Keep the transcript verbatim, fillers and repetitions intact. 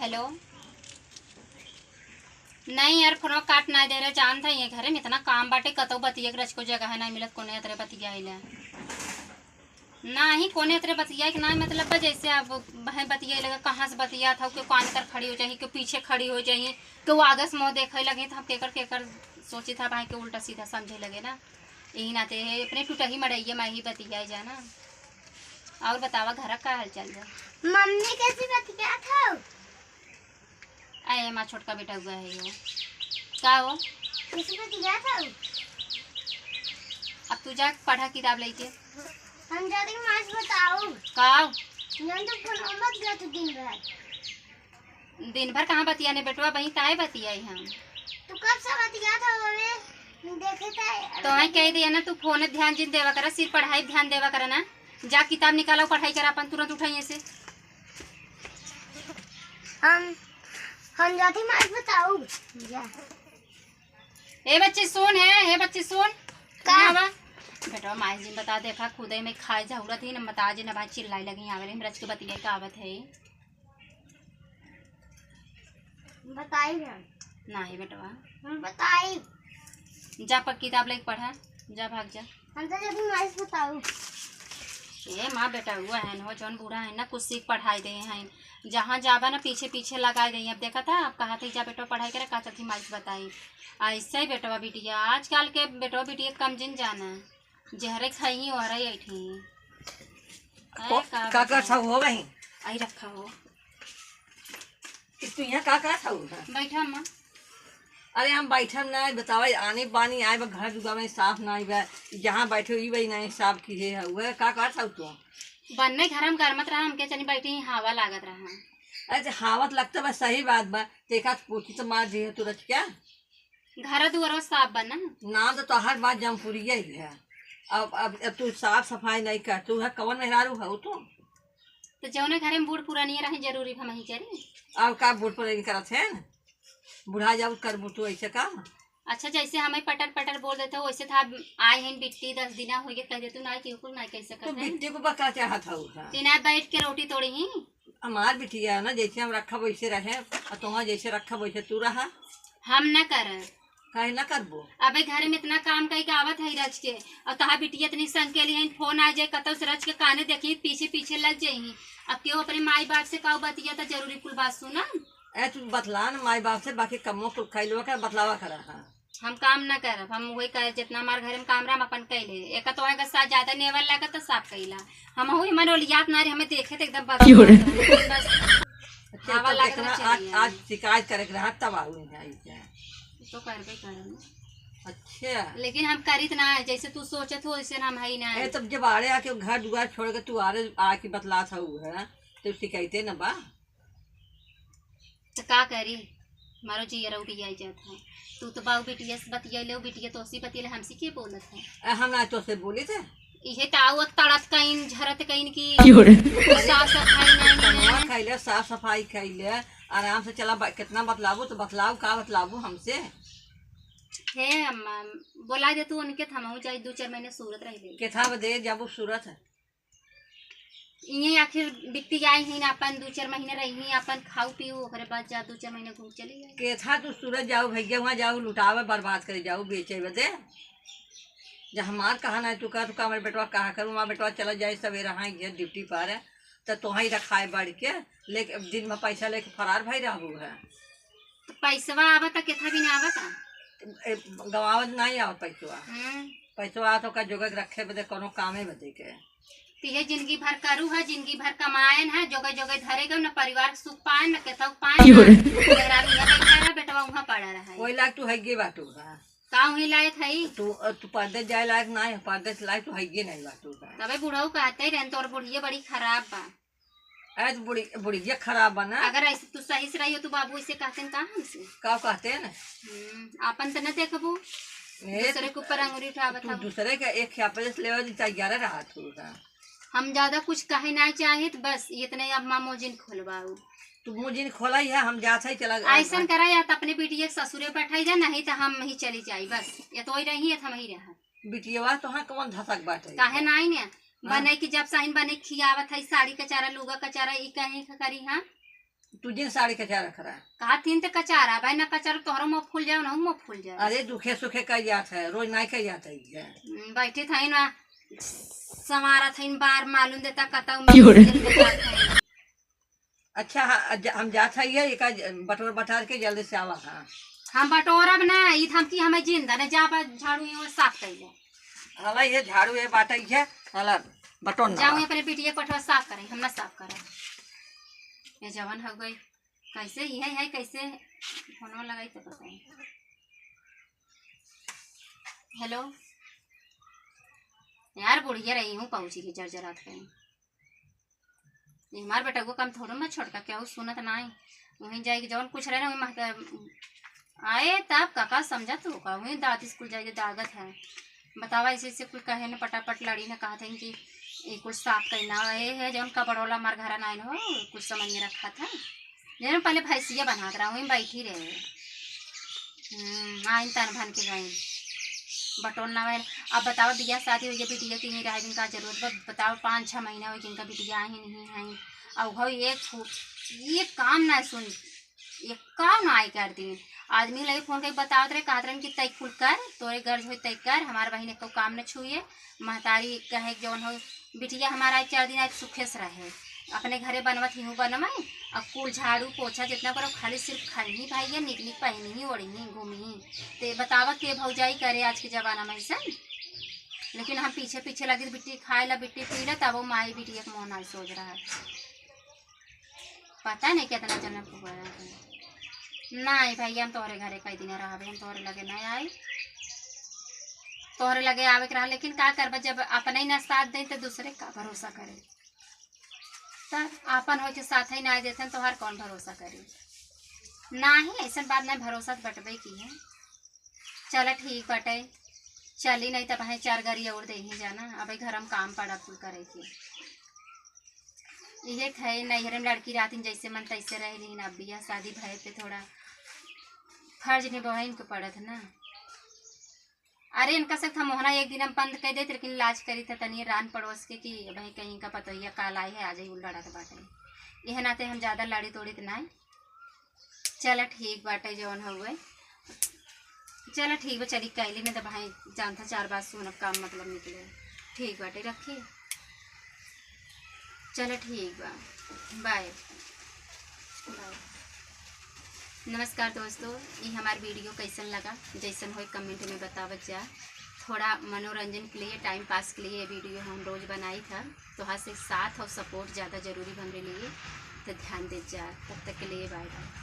हेलो। नहीं यार, फोनवा काट ना दे रहे, जानत है ये घरे में इतना काम बाटे, कतौ बतिये के रचको जगह है, नहीं मिलत कोने अतरे बतियाइला। नाही, कोने अतरे बतियाए के ना मतलब बा, जैसे अब बहे बतियाए लगे, कहाँ से बतियात हौ, केहू कान तर खड़ी हो जाही, केहू पीछे खड़ी हो जाही, केहू आगे से मुँह देखे लगी, तो हम केकर केकर सोचित है, भाई के उल्टा सीधा समझे लगे ना। यही नाते है, अपने टुटही मड़ैया मा ही बतियाए जाना। और बतावा, घर का हाल चाल बा? मम्मी कैसी बतियात हौ? अरे माँ, छोटका बेटा हुआ है यो। का हो? किसी को दिया था? अब तू जा पढ़ा किताब लेके। हम जाते हैं, माँ से बताओ। का हो? जान तो फोन मत गया तू दिन भर। दिन भर कहाँ बतियाने बेटवा, वहीं ताए बतियाई हम। तू कब से बतिया था हमें? देखे था। तो मैं कह दिया ना, तू फोन ध्यान जिन देवा करा, सिर्फ पढ़ाई ध्यान देवा करा ना। जा किताब निकालो, पढ़ाई करा अपन, तुरंत उठाइए से। हम, हम जाते माई बताऊ। जा। ए बच्ची सुन है, ए बच्ची सुन। का? यहाँ बा। बेटवा माई जी बता, देखा खुदे में खाए जरूरत ही न बता जे न भाई चिल्लाई लगी आवे रे, हम रच के बतिया के आवत है। बताई ना। नाही बेटवा। हम बताई। जा पर किताब लेके पढ़ा, जा भाग जा। हम तो जब माई से बताऊ। ए माँ, बेटा हुआ है न, जौन बूढ़ा है ना, कुछ सीख पढ़ाई दे हैं। जहाँ जाबा ना, पीछे पीछे लगाए दे। अब देखा था, अब कहा था, जा बेटवा पढ़ाई करे, का चलती माई से बताई। ऐसे ही बेटवा बिटिया, आजकल के बेटवा बिटिया कम जिन जाना, जहरे खाई ओहरे ऐठी। अरे को-, का का बताई? कर सब हो गई? आई रखा हो। तू यहाँ का करत हऊ? बैठा अम्मा। अरे हम बैठम ना, बतावा, आनी बानी आए बा, घर दुआर में साफ ना आए बा, जहाँ बैठे ई बा, नहीं साफ किहे है, वह का करत हऊ तू? बन्ने घर हम गरमत रहा, हमके चली बैठी ही हवा लागत रहा। अरे तो हवा तो लगता बा, सही बात बा, ते का पोछी तो मार दिए तू रच क्या? घर दुआर साफ बा ना? ना तो तोहार बात जमपुरिया ही है। अब, अब, अब तू साफ सफाई नहीं कर, तू है कवन मेहरारू हऊ तू? तो जौने घरे में बूढ़ पुरानिया रहे, जरूरी हम ही करी। अब का बूढ़ पुरानी करत है न? बुढ़ा जाऊ करबू तू ऐसे काम? अच्छा, जैसे हमें पटर पटर बोल देते हो, वैसे था आए हैं बिट्टी, दस दिना हो गए, कह देते ना कि कुल ना कैसे तो करते हैं। बिट्टी को बका चाहत हऊ, हाँ। कि ना बैठ के रोटी तोड़ी ही। हमार बिटिया ना, जैसे हम रखब वैसे रहे, और तुम्हारा जैसे रखब वैसे तू रहा। हम ना करब। काहे ना करबो? अबे घर में इतना काम कई के आवत है रच के, और तहा बिटिया इतनी संकेली है, फोन आ जाए कतौ से रच के काने देखी, पीछे पीछे लग जाई। अब केहू अपने माई बाप से कहू बतिया तो जरूरी कुल बात सुना। ए, तू बतला न माई बाप से, बाकी कमो कुल खैलवा का बतलावा करा। हाँ। हम काम ना करब, हम वही कर, जितना हमारे घर में काम रहा, हम अपन कैले। एक तो है गुस्सा ज्यादा नेवल लगा तो साफ कैला। हम वही मनोलियात ना रे, हमें देखे तो एकदम बस, क्यों रे? बस अच्छा, हवा तो लागत देखना, ना आज, चली आज आई। शिकायत करे के रहा, तब आऊ नहीं आई क्या? तो करबे करब ना। अच्छा। लेकिन हम करित ना है, जैसे तू सोचत हो, वैसे हम है ना। ए, तब जब आड़े आके घर दुआर छोड़ के तू आड़े आके बतलात हऊ है, तो शिकायते न बा। तो का करी, मारो जियरा उबियाई जात है। तू तो बाऊ बिटिया से बतियाइले, बिटिया तोसे बतियाइले, हमसे के बोलत है? ए, हम ना तोसे बोले थे। इहे तो आओ तड़त कइन, झरत कइन की क्यों रे? साफ सफाई नहीं है। कमवा खैले, साफ सफाई खैले, आराम से चला, ब-, कितना बतलाबू तो बतलाऊ, का बतलाबू हमसे? हे अम्मा, बोला दे तू उनके, थमाऊ जाए, दो चार महीने सूरत रह ले। के था बदे जाबू सूरत है? इहे आखिर बिकती आई ही ना, अपन दो चार महीने रही ही, अपन खाऊ पीऊ, ओकरे बाद जा दो चार महीने घूम चली जाए। केथा तू सूरत जाऊ भैया, वहाँ जाऊ लुटावे, बर्बाद करे जाऊ, बेचे बदे। जब हमार कहा ना तू कह, तू कह, हमारे बेटवा कहा करू, हमार बेटवा चला जाए सवेरे, हाँ, ये ड्यूटी पर है, तो तोहाँ ही रखाए बढ़ के, लेके दिन में पैसा लेके फरार भई रहबू है। तो पैसवा आवा था, केथा भी ना आवा था। ए, गवावत नहीं आवा पैसवा। हम्म। पैसवा तो का जोगे के रखे बदे, कोनो कामे बदे के। तो ये जिंदगी भर करू है, जिंदगी भर कमाएन है, जोगे जोगे धरे गो, न परिवार के सुख पाएन, न केथौ पाएन, क्यों रे? मेहरारू यहाँ बैठा रहा, बेटवा वहाँ पड़ा रहा है। वही लायक तू हैगे बाटू है। का वही लायक है? तू, तू परदेस जाए लायक नहीं है, परदेस लायक तू हैगे नहीं बाटू है। तबे बुढ़ऊ कहते रहन, तोर बुढ़िया बड़ी खराब बा। आज बुढ़ी, बुढ़िया खराब बा ना। अगर ऐसे तू सही से रही हो तो बाबू ऐसे कहते हैं का हमसे? का कहते हैं ना? हम्म, आपन तो न देखबू। ए, दूसरे के ऊपर अंगुरी उठावत तू हो। दूसरे के एक ख्यापे से लेवे दी, चाहे ग्यारह रहा तू का। हम ज्यादा कुछ कहे ना चाहित, बस इतने अब माँ मोजिन खोलवाऊ। तू मोजिन खोलाई है, हम जात है, चला ऐसन करा या तो अपने बिटिया के ससुरे बैठाई जा, नहीं तो हम ही चली जाई, बस। या तो वही रही है, तो हम ही रहा। बिटिया तो हाँ, कौन धसक बाटे? काहे नाई ने? हाँ। बने की जब साहिन बने खियावत है, साड़ी कचारा, लुगा कचारा, ई कहीं का करी, हाँ? तू जिन साड़ी कचार रख रहा। कहा तीन ते कचार आ भाई, ना कचार तोहरो मुँह फूल जाओ, ना मुँह फूल जाओ। अरे दुखे सुखे कह जात है, रोज नाई कह जात है ये। हम्म, बैठी था ना, समारा था इन बार मालूम देता कतौ में क्यों रे? तेल देता था। अच्छा, हाँ, अ, ज-, हम जात है ये, एका ज-, बटोर बटार के जल्दी से आवा, हाँ। हम बटोरब ना, ई धमकी हमें जिंदा ना, जा बा झाड़ू ये साफ कर ले। हला ये झाड़ू ये बाटा ये, हला बटोर ना जाऊँ बा। अपने बिटिया पठवा साफ करे, हम ना साफ करे। ये जवन हो गई, कैसे ये है, कैसे फोनवा लगाई तो बताई। हेलो यार, बुढ़िया रही हूँ, पहुँची के जर जरात कहीं। ये हमार बेटा को काम थोड़ो मैं छोटका, क्या वो सुनत ना आई। वहीं जाए के जवन कुछ रहे ना, वहीं महता आए तब काका समझा तू का, वहीं दादी स्कूल जाए के दागत है। बतावा, ऐसे ऐसे कुल कहे न, पटापट लड़ी न, कहत हैं कि ये कुल साफ करना है, है जौन कबड़ोला हमार घर नाइन हो, कुछ समझ में रखा था। जौन पहले भैंसिया बनात रहा, वहीं बैठी रहे। हम्म, आइन तन भन के गई, बटोर ना भइल। अब बतावा, बियाह शादी हो गया, बिटिया के यहीं रहे, इनका जरूरत बा? बतावा, पाँच छः महीना हो गया, इनका बिटिया आई नहीं है, और हो एक फु-, ये काम ना सुन, ये काम ना आई कर दी। आदमी लगे फोन करके बतावत रहे, कहत रहन कि तय कुल कर, तोरे गर्ज होई तय कर, हमार बहिन एको काम न छुए। महतारी कहे जौन हो, बिटिया हमारा एक चार दिन आज सुखे से रहे, अपने घरे बनवत ही हूँ बनवाई, अब कुल झाड़ू पोछा जितना करो, खाली सिर्फ खाई ही भाई है, निक निक पहनी ही, ओढ़ी ही, घूमी ही। ते बतावा के भौजाई करे आज के जमाना में ऐसा। लेकिन हम पीछे पीछे लगी, बिट्टी खाए ला, बिट्टी पी ला, तब वो माई बिटिया के मोह नाई सोच रहा है। पता नहीं कितना जन्म को गया है। नहीं भैया, हम तोहरे घरे कई दिन रहबे, हम तोहरे लगे नहीं आई। तोहरे लगे आवे के रहा, लेकिन का करबा, जब अपने ही ना साथ दें तो दूसरे का भरोसा करे। तब आपन हो के साथ ही ना देते, तोहार कौन भरोसा करे? नाही, ऐसन बात नहीं, भरोसा तो बटबे की है। चला ठीक बाटे, चली नहीं तब है चार गाड़ी और दे ही जाना, अब घर में काम पड़ा कुल करे के। इहे थे नैहर में लड़की रहती जैसे मन तैसे रह रही ना, बियाह शादी भय पे थोड़ा फर्ज निभाइन के पड़त ना। अरे इनका से था मोहना एक दिन हम बंद कर देते, लेकिन लाज करी था तनी रान पड़ोस के कि भाई कहीं का पतोहिया काल आई है, आज ही लड़त बाटे। यह नाते हम ज्यादा लड़ी तोड़ी तो नहीं। चला ठीक बाटे जौन हउए। चला ठीक बा, चली कैली नहीं तो भाई जानता चार बात सुनब काम मतलब निकले। ठीक बाटे, रखी। चला ठीक बा, बाय। बाय। नमस्कार दोस्तों, ये हमार वीडियो कैसन लगा, जैसन होए कमेंट में बतावत जा। थोड़ा मनोरंजन के लिए, टाइम पास के लिए ये वीडियो हम रोज बनाई था। तोहार से साथ और सपोर्ट ज्यादा जरूरी बा हमरे लिए, तो ध्यान देत जा। तब तक के लिए बाय बाय।